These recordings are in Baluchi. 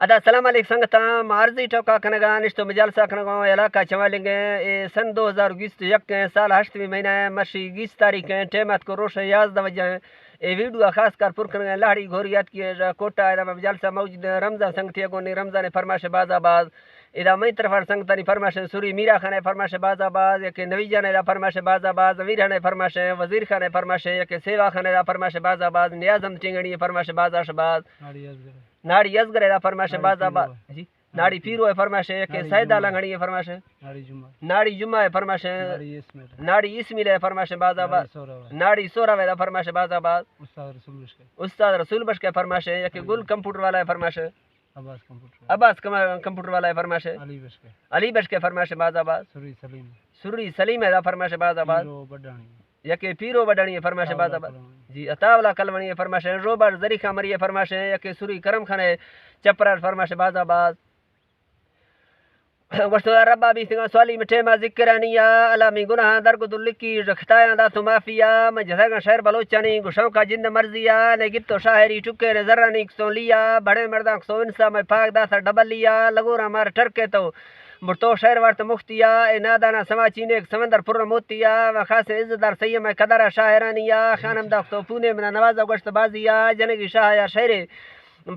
ادا سلام علیک سنگتاں، ما عرضی ٹوکا کنگا نشتو مجالسہ کنگا علاقہ چوالنگ ایں۔ اے سن دو ہزار بیست و یک ایں، سال ہشتمی مہینہ ایں، مرشی بیست تاریخ ایں، ٹائم اتکو روش یازدہ بجہ ایں۔ اے ویڈیو خاص کر پر کنگا لہڑی گھوری اتکی کوٹا، ادا مجالسہ موجود ایں۔ رمضان سنگتی گونی رمضان فرمائش بازا باز۔ ادا مئی طرف سنگتانی فرمائش سوری میرا خان فرمائش بازا باز، یکے نوی جان ادا فرمائش بازا باز، امیر خان فرمائش، وزیر خان فرمائش، یکے سیوا خان ادا فرمائش بازا باز، نیاز احمد ٹنگڑی فرمائش بازا شباز۔ ناڑی ازگر۔ ناڑی ازگر ادا فرمائش ناڑی بازا با-، پیرو۔ جی۔ ناڑی ناڑی پیرو۔ پیرو ہے فرمائش ہے، یکے ناڑی سیدا جمعہ۔ لنگڑی ہے فرمائش ہے۔ ناڑی جمعہ۔ ناڑی جمعہ ہے فرمائش ہے۔ ناڑی اسمیل۔ ناڑی اسمیل ہے فرمائش ہے بازا با-، ناڑی سورا۔ ناڑی سورا ہے دا فرمائش ہے بازا باز۔ استاد رسول بشکے۔ استاد رسول بشکے فرمائش ہے، یکے علی گل بشکے۔ کمپیوٹر والا ہے فرمائش ہے۔ عباس کمپیوٹر۔ عباس کم-، کمپیوٹر والا ہے فرمائش ہے۔ علی بشکے۔ علی بشکے فرمائش ہے بازا باز۔ سری سلیم۔ سری سلیم ہے دا فرمائش ہے بازا باز۔ پیرو بڈانی۔ یکے پیرو بڈانی فرمائش باز آباد۔ جی، عطا اللہ کلوانی فرمائش، روبر زری خان مری فرمائش، یکے سوری کرم خان چپرار فرمائش باز آباد۔ گوشتو یا ربا بیستگاں سوالی مٹے ما ذکرانی یا، اللہ می گناہ درگ دلکی رکھتایاں دا تو معافیا، من جزاگاں شہر بلوچانی گشوں کا جند مرضیا، نے گپتو شاعری ٹکے نے زرانی کسوں لیا، بڑے مرداں کسوں انسا میں پاک دا سر ڈبل لیا، لگورا مار ٹرکے تو مرتو شہر وارت مفتیا، اے نادانا سما چینیک سمندر پر موتیا، و خاص عزت دار سیم قدر شاعرانیا، خانم داختو پونے منا نوازا گوشت بازیا، جنگی شاہ یا شہرے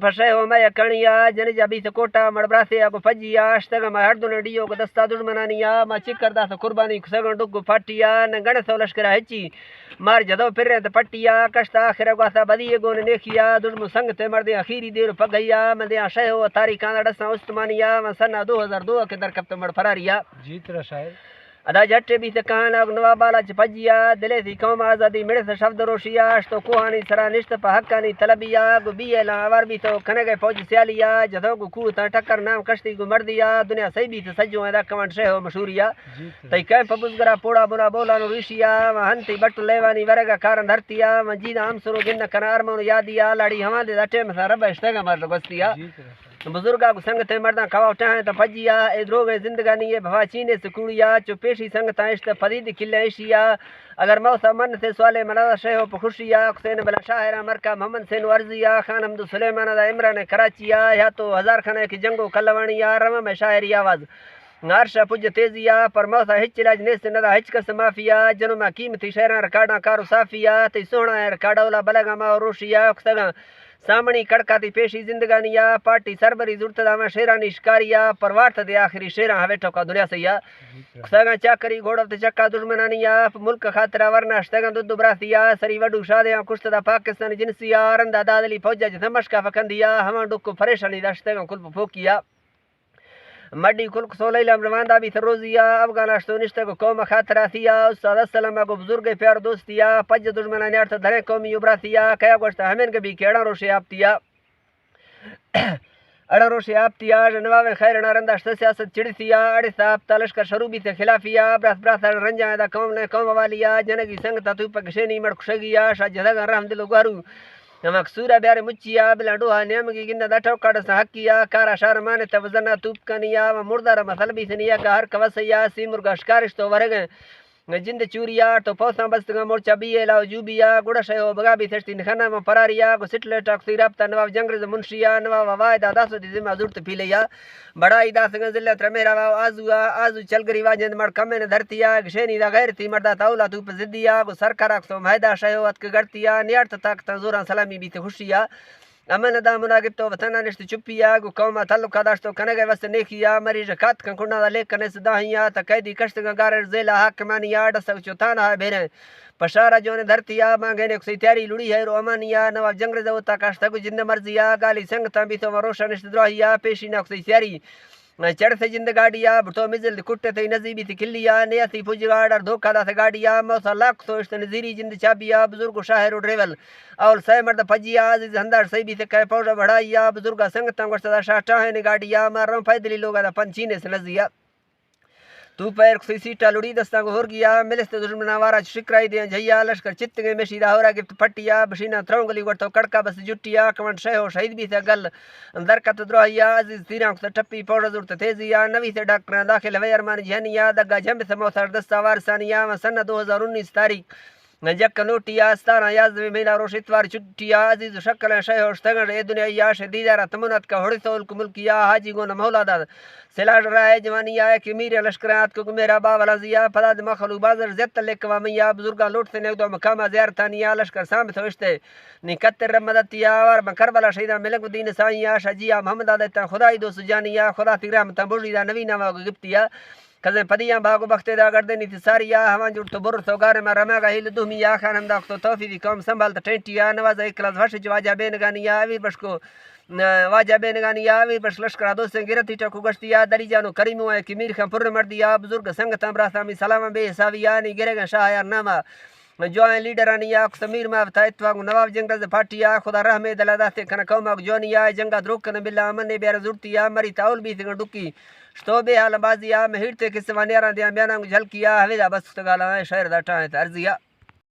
پشے ہو میں کنیا، جن جا بیت کوٹا مڑ براسے اگو پجیا، اشتگ ما ہر دن ڈیو گو دستا دشمنانیا، ما چکر داس قربانی کسگن ڈگ گو پاٹیا، نہ گن سو لشکر ہچی مار جدو پھر رہے تو پٹیا، کشتا آخر گواسا بدی گون نیکیا، دشمن سنگ تے مردے اخیری دیر پگیا، من دیاں شے ہو تاریخاں ڈساں استمانیا، من سنہ دو ہزار دو کے در کپت مڑ فراریا۔ جی ترا شاعر۔ ادا جٹے بیت کہان اگ نوا بالا چ پجیا، دلے سی قوم آزادی مڑے سے شب دروشیا، اشتو کوہانی سرا نشت پہ حقانی طلبیا، گو بی ایلاں آوار بیتو کنگے فوج سیالیا، جتو گو کوہ تاں ٹکر نام کشتی گو مردیا، دنیا سہی بیت سجو ادا کمانڈ شے ہو مشہوریا۔ جی ترا۔ تئی کیمپ بزگرا پوڑا بنا بولانو ریشیا، و ہنتی بٹ لیوانی ورگا کارن دھرتیا، و جینا ہم سرو گن کنا ارمانو یادیا، لاڑی ہواں دے دا ٹیم سا رب اشتگا مرد گوستیا۔ جی ترا۔ بزرگا گو سنگتے مرداں کھواؤ ٹہائیں تا پجیا، اے دروغیں زندگانی اے بھوا چینے سکوڑیا، چو پیشی سنگتاں اشت پدید کلیں ایشیا، اگر موسا من سے سوالے منا شے ہو پہ خوشیا، حسین بلا شاعرہ مرکا محمد سین ورزیا، خان حمد سلیمان دا عمران کراچیا، یا تو ہزار خانہ کی جنگو کلوانیا، رواں میں شاعری آواز۔ نارشا پج تیزیا، پر موسا ہچ علاج نیست ندا ہچ کس معافیا، جنما قیمتی شعراں ریکارڈاں کارو صافیا، تئی سوہنا ریکارڈ اولا بلگا ما روشیا، کسگاں سامنی کڑکاتی پیشی زندگانیا، پارٹی سربری زرت داواں شعرانی شکاریا، پر وارت دے آخری شعراں ہوے ٹوکا دنیا سیا۔ کسگاں چاکری گھوڑ تے چکا دشمنانیا، ملک خاطرا ورنا اشتگاں دو دو براسیا، سری وڈو شادیاں کشت دا پاکستان جنسیا، رندا دادلی فوجا جتھا مشکا فکندیا، ہواں ڈکو پریشانی دا اشتگاں کل پوکیا۔ مڈی کلک سو لیلام رواندا بیت روزیا، افغان اشتو نشتگ قوم خاطراتیا، استاد السلام گو بزرگ پیار دوستیا، پج دشمنانی ارت دھریں قومی ابراتیا، کیا گوشت ہمین گبی کہ اڑاں روشے آپتیا۔ اڑاں روشے آپتیا، نواب خیر نارند اشت سیاست چڑتیا، اڑے صاحب تا لشکر شروع بیت خلافیا، براس براس رنجا دا قوم نے قوم والیا، جنگی سنگتا تو پک شینی مڑ کشگیا، شاہ جدگا رحم دل و گارو۔ ہما قصورا بیار مچیا، بلا ڈوہا نیمگی گندہ دا ٹوکاڑ سا حقیا، کارا شار مانے تا وزنا توپ کنیا، و مردار مسل بیسنیا، کہ ہر کوسیا، سی مرگا شکارش تو ورگیں جند چوریا، تو پوساں بستگاں مورچا بی ایلا و جوبیا، گڑا شے ہو بگا بی سشتی نخنا من پراریا، گو سٹلے ٹاکسی رابطہ نواب جنگریز منشیا، نواب وائدہ داسو دی ذمہ زورت پیلیا۔ بڑائی داسگاں ضلع ترا مہرا واو آزو آ، آزو چلگری واجند مڑ کمین دھرتیا، گشینی دا غیرتی مردا تاولا تو پہ ضدیا، گو سرکار اکسو مہدا شہو اتک گڑتیا، نیارت طاقتاں زوراں سلامی بیت خوشیا۔ امن دا منا گپتو وطن نشت چپیا، گو قوما تعلق داشتو کنگے وست نیکیا، مریض کات کن کنڈا دا لیک کنے سداہیا، تا قیدی کشتگاں گارر زیلا حاکمانیا، ڈسگ چو تانا بھیریں پشارا جون دھرتیا، مانگینے کسی تیاری لڑی ہے رو امانیا، نواب جنگریز ہوتا کاشتگ جند مرضیا، گالی سنگتاں بیتو و روشن نشت دراہیا، پیشی نہ کسی تیاری چڑ سے جند گاڑیا، بٹو مزل کٹ تئی نزی بیت کلیا، نیاسی پوج گاڑ ار دھوکا داس گاڑیا، موسا لاکھ سو اشت نزیری جند چابیا، بزرگ و شاعر و ڈریول اول سئے مرد پجیا، عزیز ہنداڑ سئی بیت کئے پوج بڑھائیا، بزرگا سنگتاں گوشت دا شاہ ٹاہیں گاڑیا، ماروں پیدلی لوگا دا پنچینے سے نزیا۔ تو پیر کسی سیٹا لڑی دستاں گو ہور گیا، ملست دشمنا وارا چ شکرائی دیاں جھیا، لشکر چتگیں میشی دا ہورا گپت پٹیا، بشینا ترونگلی ورتو کڑکا بس جٹیا، کمنڈ شے ہو شہید بیت گل درکت دراہیا، عزیز تیراں کت ٹپی پوڑ زورت تیزیا، نوی سے ڈاکٹراں داخل ہوئے ارمان جہنیا، دگا جھمب سے موسر دستا وارثانیا، و سنہ دو ہزار انیس تاریخ نہ جک نوٹی آ استاراں یازدمی مینا روش اتوار چھٹی آ عزیز و شکلیں شے ہوشتگن اے دنیا یا شے دیدارا تمنت کا ہڑی سول کو ملکی آ حاجی گون مولا داد سلاڈ رائے جوانی آ کہ میر لشکر آت کو میرا باولا زیا پدا دما خلو بازر زیت لکوا میا بزرگاں لوٹ سے نیو دو مقام زیارتانی آ لشکر سامت ہوشتے نی کتر مدتی آ وار بن کربلا شہیداں ملک دین سائیں آ شجی آ محمد آ دیتا خدائی دوست جانی آ خدا تی رحمتاں بوشی دا نوی نوا گپتی آ کزیں پدیاں باگ و بختے دا گردنی تی ساری آ ہواں جوڑ تو بر تو گار ما رما گا ہیل دومی آ خان ہم داخت و توفی دی قوم سنبھال تا ٹینٹی آ نواز ایک کلاس وش جو واجہ بینگانی آ اویر بشکو واجہ بینگانی آ اویر بش لشکر آ دوستیں گرتی ٹکو گشتی آ دری جانو کریمو آ کہ میر خان پر مردی آ بزرگ سنگتاں براسامی سلام بے حسابی آ نی گرگن شاہ یار ناما جوائیں لیڈرانی آ کس میر ما بتا اتفاق نواب جنگ رز پارٹی آ خدا رحمے دلا داتے کنا قوم آ جوانی آ جنگا دروک کنا بلا امن بیار زورتی آ مری تاول بیتگن ڈکی شتو بے حال بازی آ مہیڑتے کس وانیاراں دیاں بیاناں جھلکی آ ہویدا بس تگالاں شہر دا ٹائیں ترزی آ